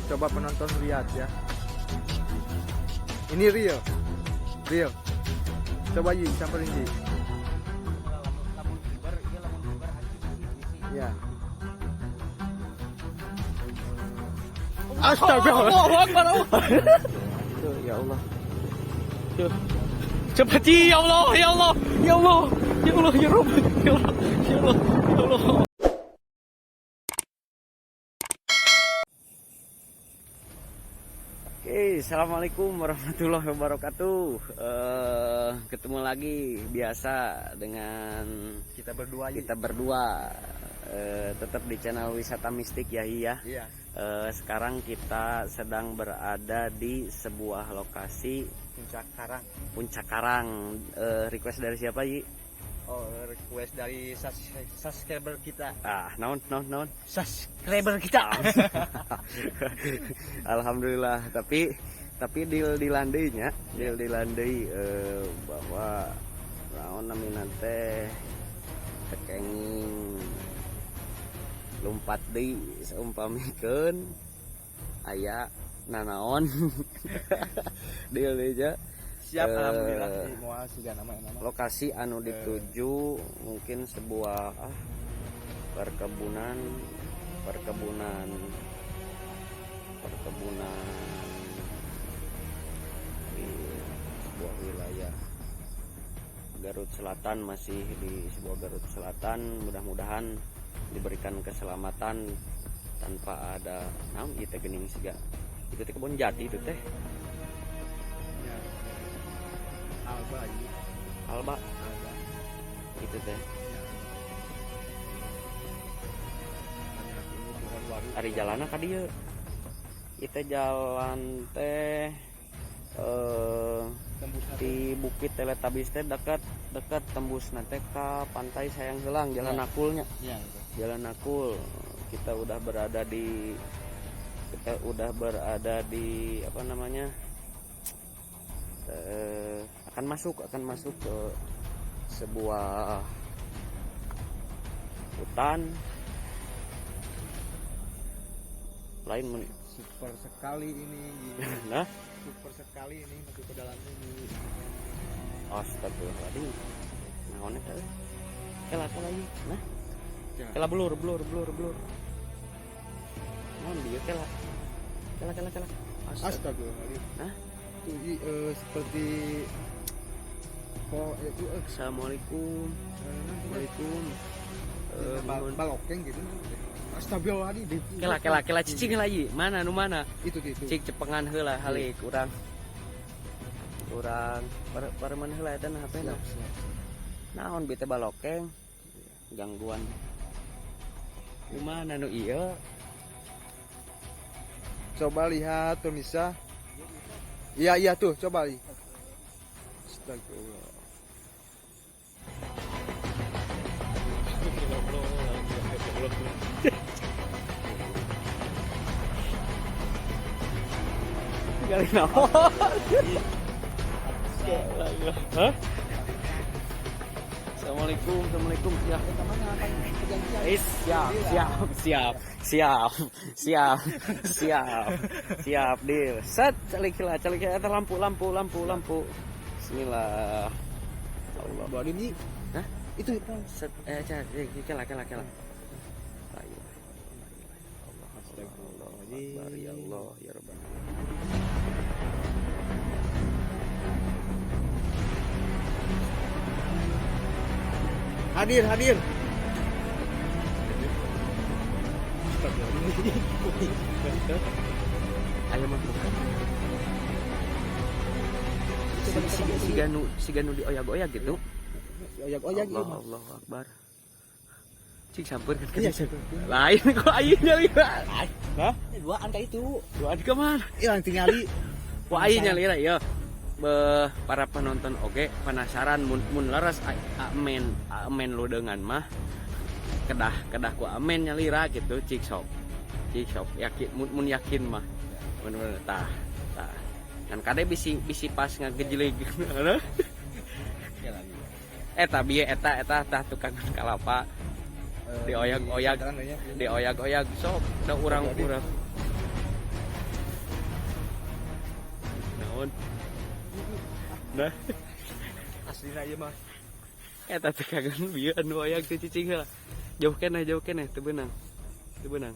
Coba penonton lihat ya. Ini real. Real. Coba Yi, samperin Yi. Lamun kibar, iya, lamun kibar haji bisi bisi. Ya. Astaga. Allahu Akbar. Tuh, ya Allah. Tuh. Cepat Ci, ya Allah, ya Allah, ya Allah, ya Allah, ya Rob, ya Allah, ya Allah, ya Allah. Oke, assalamualaikum warahmatullahi wabarakatuh. Ketemu lagi biasa dengan Kita berdua Yi. Kita berdua, tetap di channel Wisata Mistik ya, Iya. Iya. Sekarang kita sedang berada di sebuah lokasi Puncak Karang. Puncak Karang. Request dari siapa, Yi? Oh, request dari subscriber kita. Ah, naon, naon, naon. Subscriber kita. Alhamdulillah, tapi deal di landainya, deal di landai, bahwa naon namina teh teu kenging lumpat deui saumpamikeun aya nanaon deal deui ja. Siap, alhamdulillah di moal siga nama nama. Lokasi anu dituju mungkin sebuah perkebunan perkebunan perkebunan di sebuah wilayah Garut Selatan, masih di sebuah Garut Selatan. Mudah-mudahan diberikan keselamatan tanpa ada naon ieu teh, geuning siga itu teh kebun jati itu teh. Ya. Alba Yi. Alba. Alba. Itu teh. Ya. Banyak ini pohon waru. Ari jalanna ka dieu itu jalan teh Tembus di Bukit Teletabis teh dekat dekat tembus nanti ke Pantai Sayang Heulang, Jalan Nakulnya. Ya, itu. Jalan Nakul. Kita udah berada di apa namanya, akan masuk ke sebuah hutan lain Super sekali ini. Yi. Nah. Super sekali ini masuk ke dalam ini. Astagfirullahaladzim, naon eta euy? Kela, kela ieu. Nah. Ya. Kela, blur blur blur blur. Naon dieu? Kela, kela, kela, kela. Astaga. Astagfirullahaladzim. Hah? Tuh, Yi, seperti po itu Assalamualaikum. Assalamualaikum. Mohon balokeng gitu. Astagfirullahaladzim. Kela, kela, kela, cicing lagi. Mana nu mana? Itu gitu. Cik cepengan heula halik urang. Urang par mana heula eta na HP na. Siap, siap. Naon bete balokeng? Gangguan. Di mana nu ieu? Coba lihat pemirsa. Iya, iya tuh, coba lihat. Astagfirullah. Kali naon? Hah? Assalamualaikum, assalamualaikum. Ya. Siap, siap, siap, siap, siap, siap, siap, deal. Set, calik lah, calik lah. Eta lampu, lampu, lampu, lampu. Bismillah. Allah. Bawa ini. Hah? Itu. Set, cak, kela, kela, kela. La ilaha illallah, Allah, Allah, Akbar, ya Allah, ya Rabbana. Hadir, hadir. Ayo mah bukan. Si ganu dioyag-oyag gitu. Oyak-oyak Allah, iya mah. Allah Akbar. Cik sampeurkeun ka Iya, dieu. sampeurkeun. Lain kok aing nyalira. Hah? Duaan ka itu. Duaan ke mana? Ilang tingali. Wah, aing nyalira ya. Beh, para penonton oge penasaran mun mun leres amen amen lu dengan mah kedah kedah ku amen nyalira gitu. Cik sok, cik sok yakin, mun, mun yakin mah bener-bener tah tah kan kade bisi bisi pas ngagejelig eta bieu eta eta tah tukang kalapa. Dioyag-oyag. Dioyag-oyag sok da urang-urang. Naon? Nah, Aslina ieu mah. Eta teh kagan bieu anu aya teh cicing heula. Jauh keneh teu beunang. Teu beunang.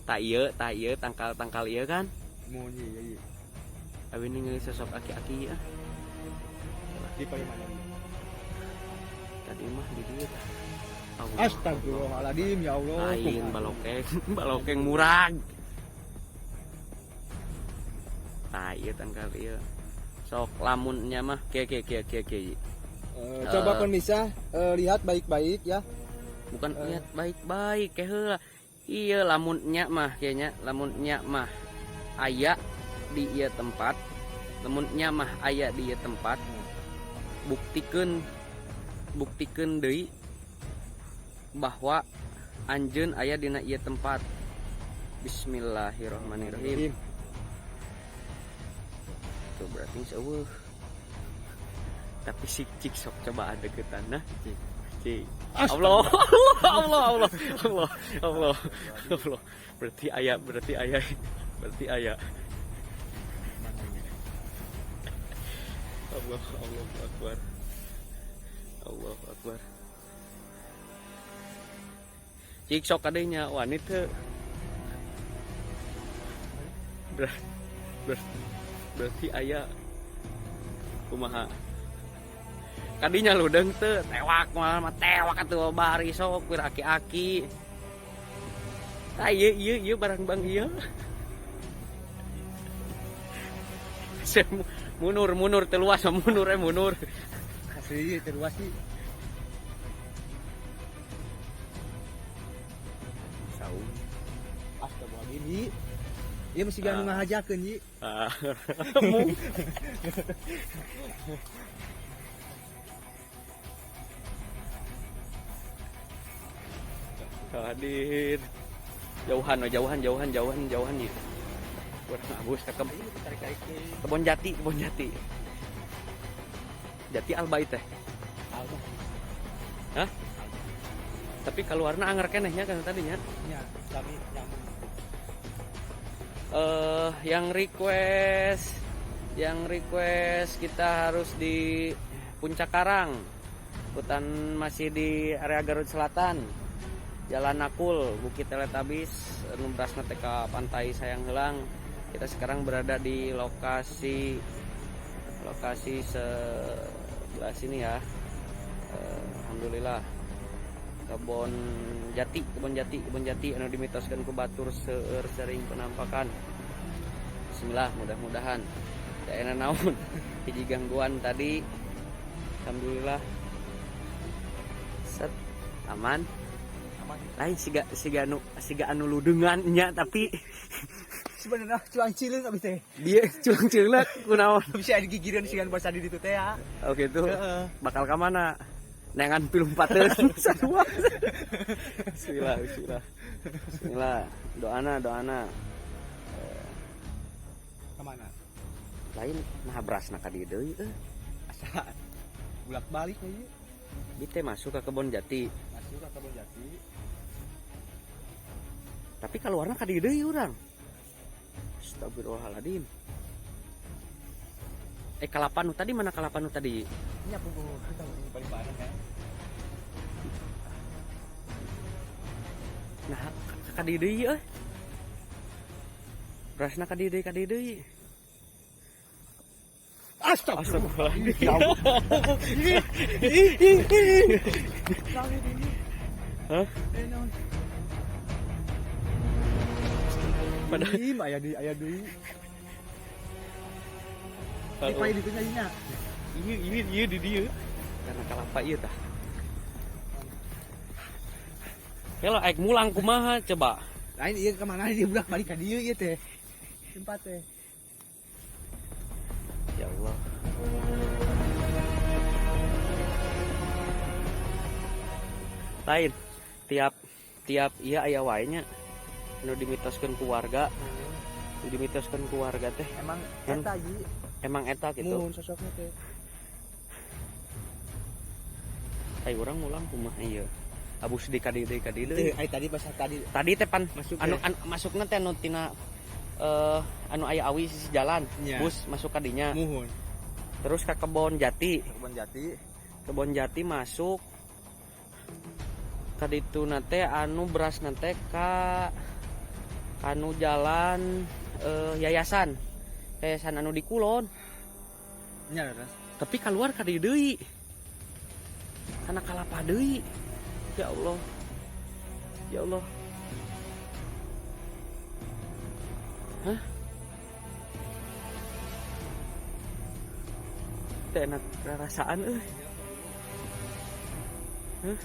Tak ieu tangkal-tangkal ieu kan. Mun ieu ieu. Abi ningali sosok aki-aki ya. Di paling mana ieu? Tadi mah di dieu tah. Allah. Astagfirullahaladzim ya Allah. Lain balokeng, balokeng murag. Tah ieu tangkal ieu. Sok lamunnya mah ke. Coba pemirsa lihat baik-baik ya. Bukan lihat baik-baik ke heula. Iya lamunnya mah kayaknya lamunnya mah aya di ieu tempat. Lamunnya mah aya di ieu tempat. Buktikeun deui bahwa anjeun aya dina ieu tempat. Bismillahirrahmanirrahim. Tuh berarti eueuh. Tapi si cik sok coba ada ke tanah. Cik. Allah, Allah, Allah, Allah, Allah, Allah. Berarti aya, berarti aya, berarti aya. Allah, Allah Akbar. Allah Akbar. Cik sok kadenya wani teu. Berarti aya kumaha? Kadinya ludeung teu, tewak mah tewak atuh bari sok wir aki-aki. Tah ieu ieu ieu barang bang ieu. Munur munur teu luas munur munur. Asli teu luas sih. Saung. Astagfirullahaladzim. Ieu mesti gak ngahajakeun ieu. Hadir. Jauhan oh, jauhan jauhan jauhan jauhan ieu. Urang abus ka kebon jati, kebon jati. Jati alba teh. Alba. Hah? Tapi keluarna anger keneh nya kan tadinya. Nya, kami nyambung. Yang request kita harus di Puncak Karang. Hutan masih di area Garut Selatan. Jalan Nakul, Bukit Teletabis, nu berasna teh ka Pantai Sayang Heulang. Kita sekarang berada di lokasi sebelah sini ya. Alhamdulillah. Kebon jati, kebon jati, kebon jati anu dimitoskeun ku batur seueur sering penampakan. Bismillah, mudah-mudahan daerah naon hiji gangguan tadi. Alhamdulillah. Set aman. Lain siga anu ludengan nya tapi sebenarnya culang cileung abis teh. Dia culang cileung kunaon? Bisa digigireun sigan basa di ditu teh ya. Oh gitu. Bakal ka mana? Nengan pilumpateun sarua. Bismillah, bismillah. Bismillah. Doana, doana. Ka mana? Lain nah berasna ka dieu deui euy. Asa bolak-balik we ieu. Bi teh masuk ke kebon jati. Masuk ke kebon jati. Tapi keluarna ka dieu deui urang. Astagfirullahaladzim. Kalapa nu tadi mana kalapa nu tadi? Nya puguh paling parah kan. Nah, ka dieu deui euy. Berasna ka dieu deui, ka dieu deui. Astagfirullahaladzim. Ya Allah. Hah? Padahal Ih, aya deui, aya deui. Ini paling ditunya ieu. Ieu, ieu, ieu di dieu. Karena kalapa ieu tah. Kalau aik mulang kumaha coba? Lain ieu ka mana dia budak balik ka dieu ieu teh. Tempat teh. Ya Allah. Lain tiap ieu aya wae nya. Nu dimitoskeun ku warga. Nu dimitoskeun ku warga teh. Emang eta ieu. Emang eta gitu. Mun sosokna teh. Ai urang mulang kumaha ieu? Abus di ka dieu deui, ka dieu deui. Teu, ai tadi pas tadi. Tadi teh pan Masuk anu, teh. anu masukna teh anu tina Anu aya awi sisi jalan, Nya. Bus masuk ka dinya. Muhun. Terus ke Kebon Jati. Kebon Jati. Kebon Jati masuk ka ditu nate anu beras nate ka anu jalan yayasan. Yayasan anu di kulon. Nya leres. Tapi keluar ka dieu deui. Kana kalapa deui. Ya Allah. Ya Allah. Hah? Teu enak rasaan euy. Hah?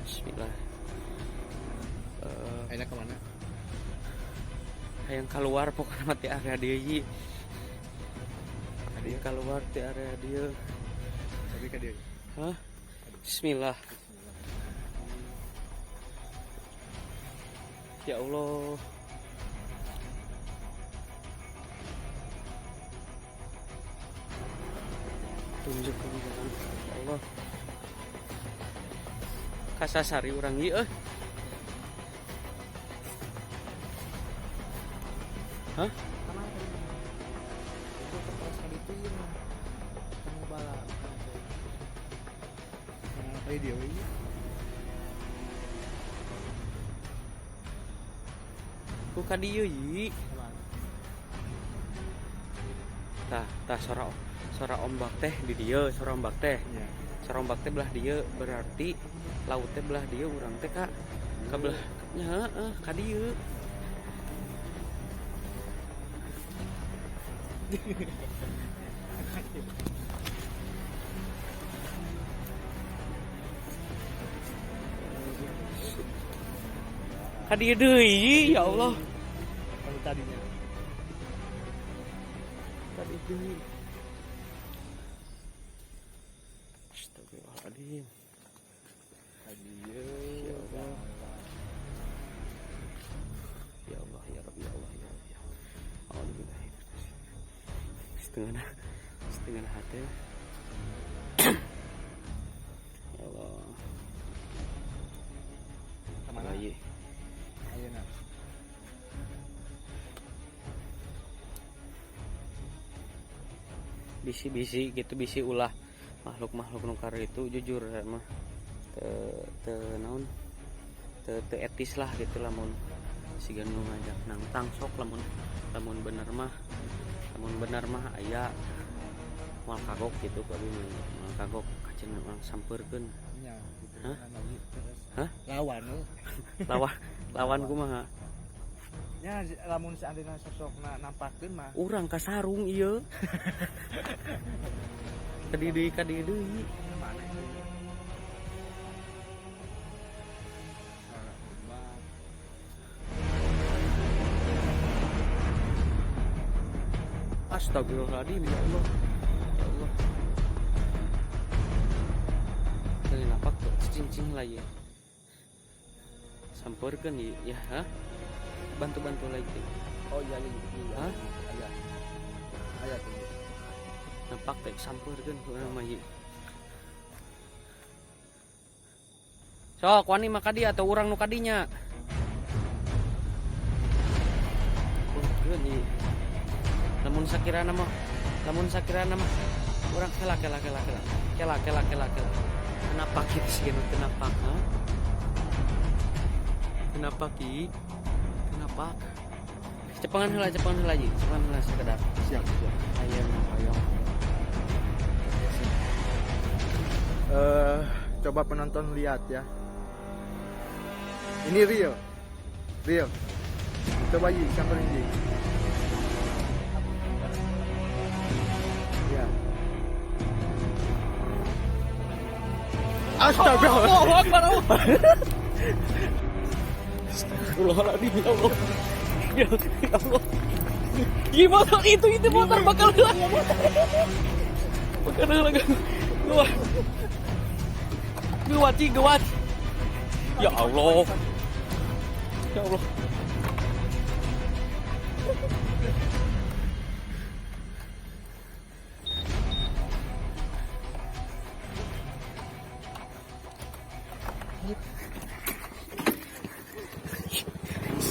Bismillah. Ayeuna kemana? Hayang keluar pokoknya mati area dieu ieu. Hayang keluar ti area dieu. Tapi ka dieu. Hah? Bismillah. Ya Allah. Tunjukkan jalan ya Allah. Kasasari urang ieu euy. Hah? Itu terus ka ditu ieu mah. Kamu bala. Kemana ka dieu we? Ku ka dieu yi. Kemana? Tah, tah sora ombak teh di dieu, sora ombak teh. Nya. Sora ombak teh belah dieu berarti laut teh belah dieu urang teh ka belah nya heeh ka dieu. Ka dieu deui ya Allah. Kalau tadinya. Ka dieu deui. Astagfirullahaladzim. Ka dieu. Ya Allah. Ya Allah ya Rabbi ya Allah ya Allah ya Allah. Alhamdulillah. Setengah hati. Ya Allah. Kemana? Lagi. Ayeuna. Bisi-bisi gitu bisi ulah makhluk-makhluk nu itu jujur saya mah teu teu naon teu teu etis lah gitu lamun siga nu ngajak nangtang sok lamun bener mah aya moal kagok gitu ku abi mah moal kagok kaceun urang sampeurkeun. Nya gitu. Hah? Hah? Hah? Lawan euy. Lawan kumaha? Nya lamun seandainya sosokna nampakeun mah urang kasarung ieu. Ka dieu deui. Mana itu? Suara ombak. Astagfirullahaladzim ya Allah. Ya Allah. Teu napak tuh cicing lah ya. Sampeurkeun ieu ya, ha? Bantu-bantu lagi. Oh iya iya iya. Hah? Aya. Aya tuh. Napak teh sampeurkeun ku urang mah ieu. Sok wani mah ka dieu atau urang nu ka dinya. Sampeurkeun ieu. Lamun sakirana mah urang kela kela kela kela. Kela kela kela kela. Kenapa kitu sih kenapa? Ha? Kenapa ki? Kenapa? Cepengan heula ji, cepengan heula sekedar. Siap, siap. Aya nu hoyong. Coba penonton lihat ya. Ini real. Real. Coba Yi, samperin Yi. Ya. Astagfirullah. Allahu Akbar. Astagfirullahaladzim ya Allah. Ya Allah. Gimana itu motor bakal hilang. Bakal hilang. Gawat. Gawat, Ci, gawat. Ya Allah. Ya Allah.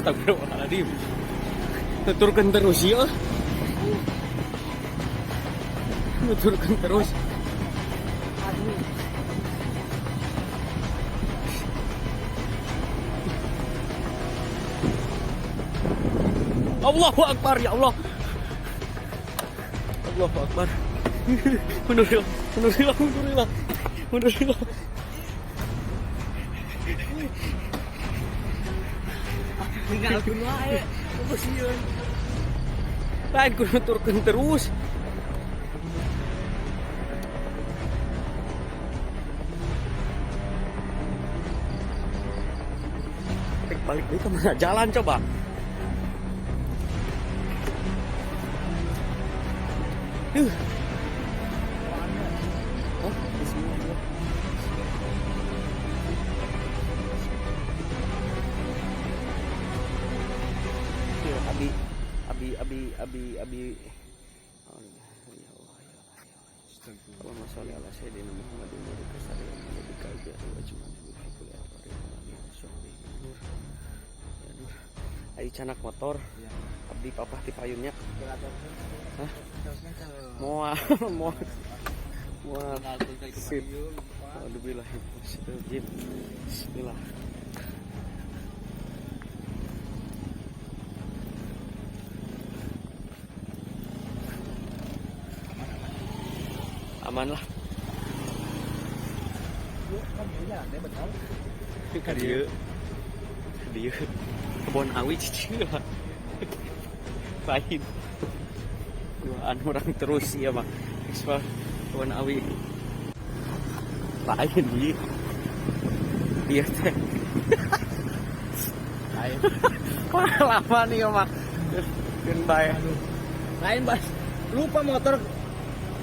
Astagfirullahaladzim. Nuturkeun terus ya. Nuturkeun terus. Allahu Akbar ya Allah. Allahu Akbar. Mundur heula, mundur heula, mundur heula. Mundur heula. Tinggalkeun wae. Geus sieun. Lain ku nuturkeun terus. Rek balik deui ka mana jalan coba. Duh. Oh, di sini aja. Iya, abi abi abi abi abi. Ya Allah, ya Allah, ya Allah. Allahumma sholli ala sayyidina Muhammadin wa ala alihi wa sahbihi. Nur. Ya nur. Ayo canak motor. Abdi papah ti payunnya. Hah? Moal, moal. Moal. Sip. Alhamdulillah. Bismillah. Aman lah. Ka dieu. Ka dieu. Kebon awi cicing lah. Lain. Duaan orang terus ya mah. Eksplor kebon awi. Lain di. Dia teh. Lain. Wah, lama nih ya mah. Keun bae. Lain bas. Lupa motor.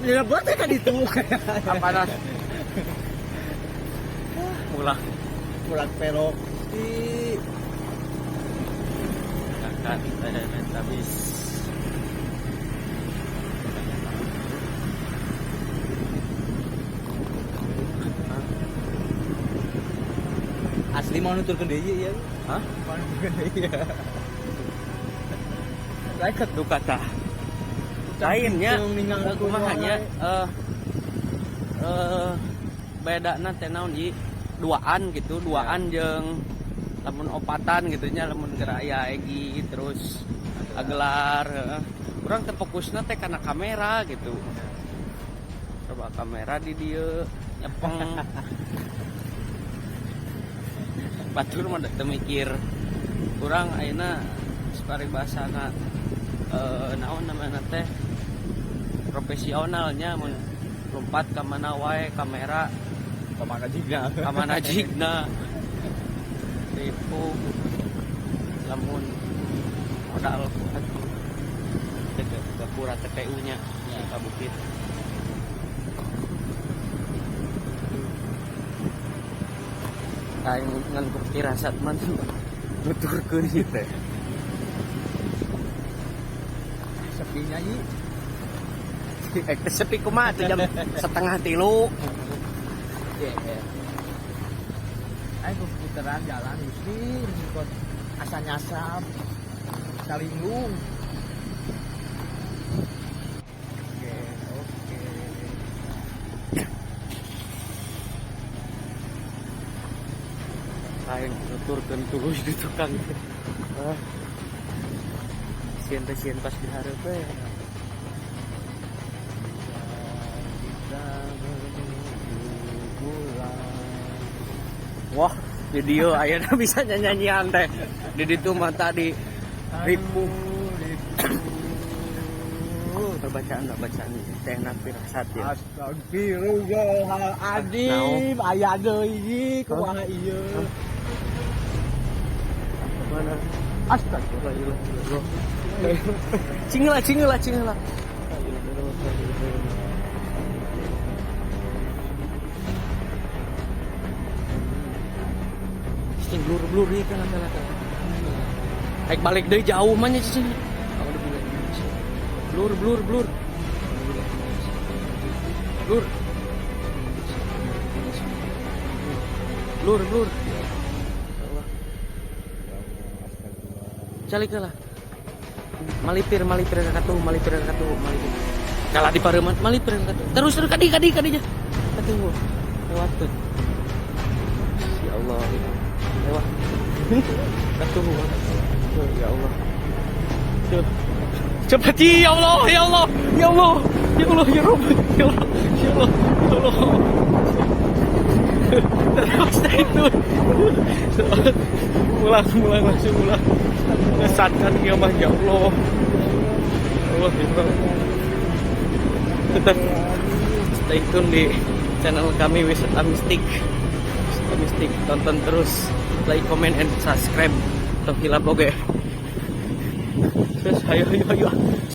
Ya buat kan itu. Apa nas? Pulang. Pulang pelok. Di Kakak habis. Asli mau nuturkeun deui ya. Hah? Mau nuturkeun deui ya. Lain duka tah. Lainnya kumaha nya bedana teh naon ieu duaan gitu, duaan jeung lamun opatan gitu nya, lamun keur aya Egi terus agelar heeh. Urang teh fokusna teh kana kamera gitu. Coba kamera di dieu nyepeng. Batur mah teu mikir. Urang ayeuna paribasana naon namana teh profesionalnya mun lompat ka mana wae kamera Kamana jigna. Kamana jigna. Ripu lamun modal kuat gapura TPU nya di ka bukit. Aing ngan kupirasat mah nuturkeun ieu teh. Sepinya ieu. Sepi kumaha tuh jam 2:30. Iya. Aing puteran jalan Gusti, ngikut asa nyasab. Salinglung. Oke, oke. Aing nuturkeun terus di tukang. Ah. Sieun teh sieun pas dihareup we. Wah, di dieu ayeuna bisa nyanyian teh. Di ditu mah tadi ribu. Bacaan teh enak pirasat ya. Astagfirullahaladzim, aya deui kumaha ieu. Mana? Astagfirullah. Cinglah, cinglah, cinglah. Cicing blur-blur ieu kalah kalah kalah. Rek balik deui jauh mah nya cicing. Blur blur blur. Blur. Blur blur. Ya Allah. Ya Allah, astagfirullah. Calik lah. Malipir, malipir ka katuhu, malipir ka katuhu, malipir. Kalah di pareuman, malipir ka katuhu. Terus terus kadi kadi kadinya. Katuhu. Lewatkeun. Ya Allah, ya. Lewat. Katuhu. Tuh, ya Allah. Tuh. Cepat, ya Allah, ya Allah, ya Allah, ya Allah, ya Rabb, ya Allah, ya Allah, ya Allah. Terus itu. Pulang, pulang, langsung pulang. Mengesatkan ya mah, ya Allah. Ya Allah, ya Allah. Tetap stay tune di channel kami, Wisata Mistik. Wisata Mistik, tonton terus, like, comment, and subscribe. Tong hilap, oke. Terus, ayo, ayo, ayo.